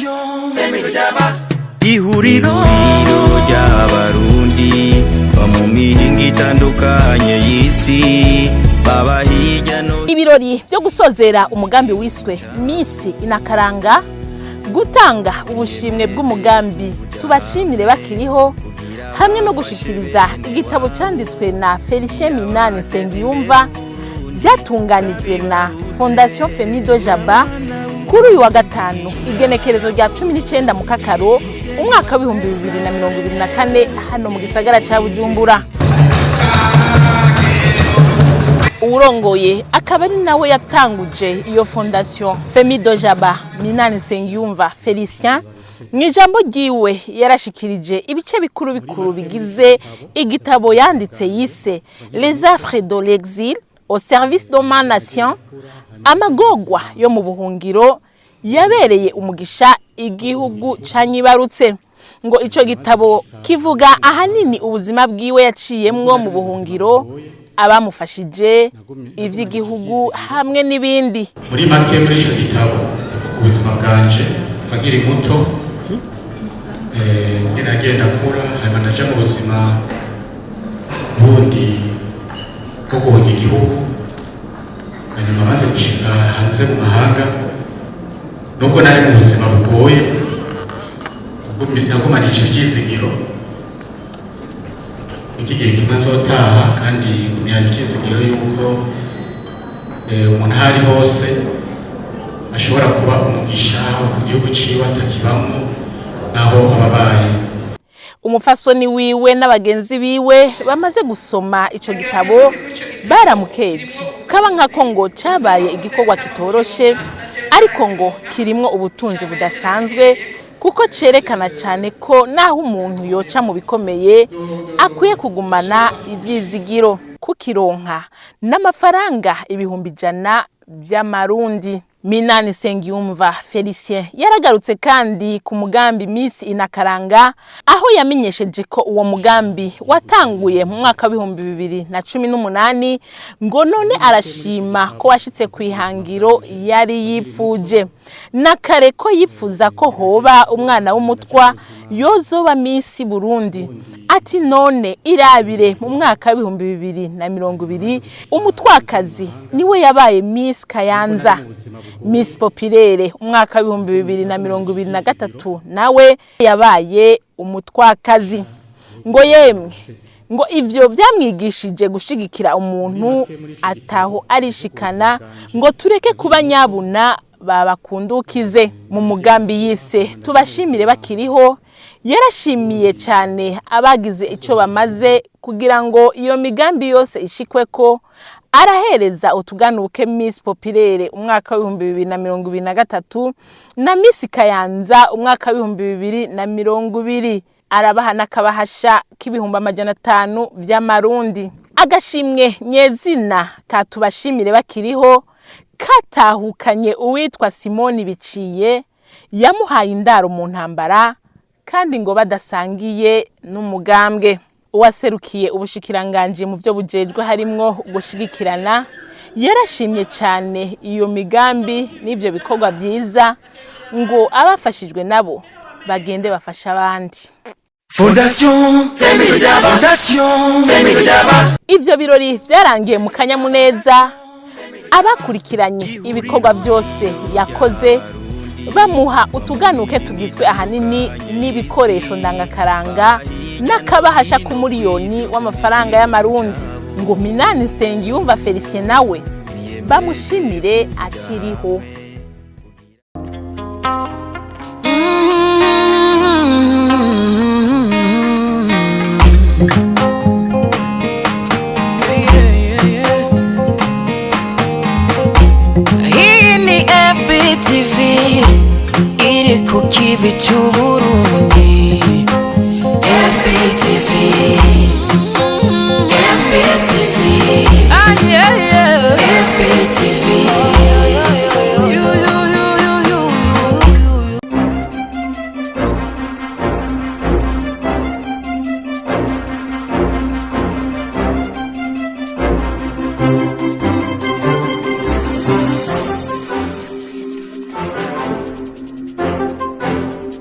Fondation Femidojaba. Ihuriro ry'Abarundi ba mu mihingo itandukanye y'isi, baba hirya no Ibirori byo gusozera umugambi wiswe Miss Inakaranga, gutanga ubushimwe bw'umugambi Tubashimire Bakiriho, hamwe no gushikiriza igitabo cyanditswe na Felicien Minani Nsengiyumva, byatunganijwe na Fondation Femido Jaba kuri uyu wa gatanu, igenekerezo rya 19 mu Kakaro, umwaka wa 2024, hano mu gisagara ca Bujumbura. Uwurongoye akaba ari nawe yatanguje iyo Fondation Femido Jaba, Minani Nsengiyumva Felicien, mu ijambo ryiwe yarashikirije ibice bikuru bikuru bigize igitabo yanditse yise "Les affres de l'exil au service de ma nation", amagorwa yo mu buhungiro yabereye umugisha igihugu canyibarutse. Ngo ico gitabo kivuga ahanini ubuzima bwiwe yaciyemwo mu buhungiro, abamufashije, ivy'igihugu hamwe n'ibindi. Muri make, muri ico gitabo ubuzima bwanje kuva nkiri muto, ngenda nagenda kura, hanyuma naja mu buzima bundi bwo guhunga igihugu, hanyuma maze gushika hanze mu mahanga, nubwo nari mu buzima bugoye, nagumanije ivyizigiro kuko igihe kimwe nzotaha, kandi ngumyana ivyizigiro yuko umuntu aho ari hose ashobora kuba umugisha ku gihugu ciwe atakibamwo naho ababaye. Umufasoni wiwe n'abagenzi biwe bamaze gusoma ico gitabo baramukeje, kaba nkako ngo cabaye igikorwa kitoroshe, ariko ngo kirimwo ubutunzi budasanzwe, kuko cerekana cyane ko naho umuntu yoca mu bikomeye akwiye kugumana ivyizigiro. Kukironka n'amafaranga 100,000 by'amarundi. Minani Nsengiyumva Felicien yaragarutse kandi ku mugambi Miss Inakaranga, aho yamenyesheje ko uwo mugambi watanguye mu mwaka wa 2018, ngo none arashima ko washitse ku ihangiro yari yifuje na kare, ko yifuza ko hoba umwana w'umutwa yozoba Miss Burundi. Ati none irabire mu mwaka wa 2020, umutwakazi niwe yabaye Miss Kayanza, Miss Populaire umwaka wa 2023 nawe yabaye umutwakazi. Ngo yemwe, ngo ivyo byamwigishije gushigikira umuntu ataho arishikana, ngo tureke kuba nyabuna babakundukize. Mu mugambi yise Tubashimire Bakiriho, yarashimiye cyane abagize icyo bamaze kugira ngo iyo migambi yose ishikwe, ko arahereza utuganuke Miss Populaire umwaka wa 2023 na Miss Kayanza umwaka wa 2020, arabaha n'akabahasha k'500,000 by'amarundi. Agashimwe nyezina ka Tubashimire Bakiriho katahukanye uwitwa Simoni Biciye, yamuhaye indaro mu ntambara, kandi ngo badasangiye n'umugambwe. Uwaserukiye ubushikiranganji mu byo bujejwe harimwo gushigikirana yarashimye cyane iyo migambi n'ibyo bikorwa byiza, ngo abafashijwe nabo bagende bafasha abandi. Fondation Femidojaba. Fondation Femidojaba. Ibyo birori byarangiye mu kanyamuneza. Abakurikiranye ibikorwa byose yakoze bamuha utuganuke tugizwe ahanini n'ibikoresho ndangakaranga n'akabahasha k'umuriyoni w'amafaranga y'amarundi. Ngo Minani Nsengiyumva Felicien nawe bamushimire akiriho.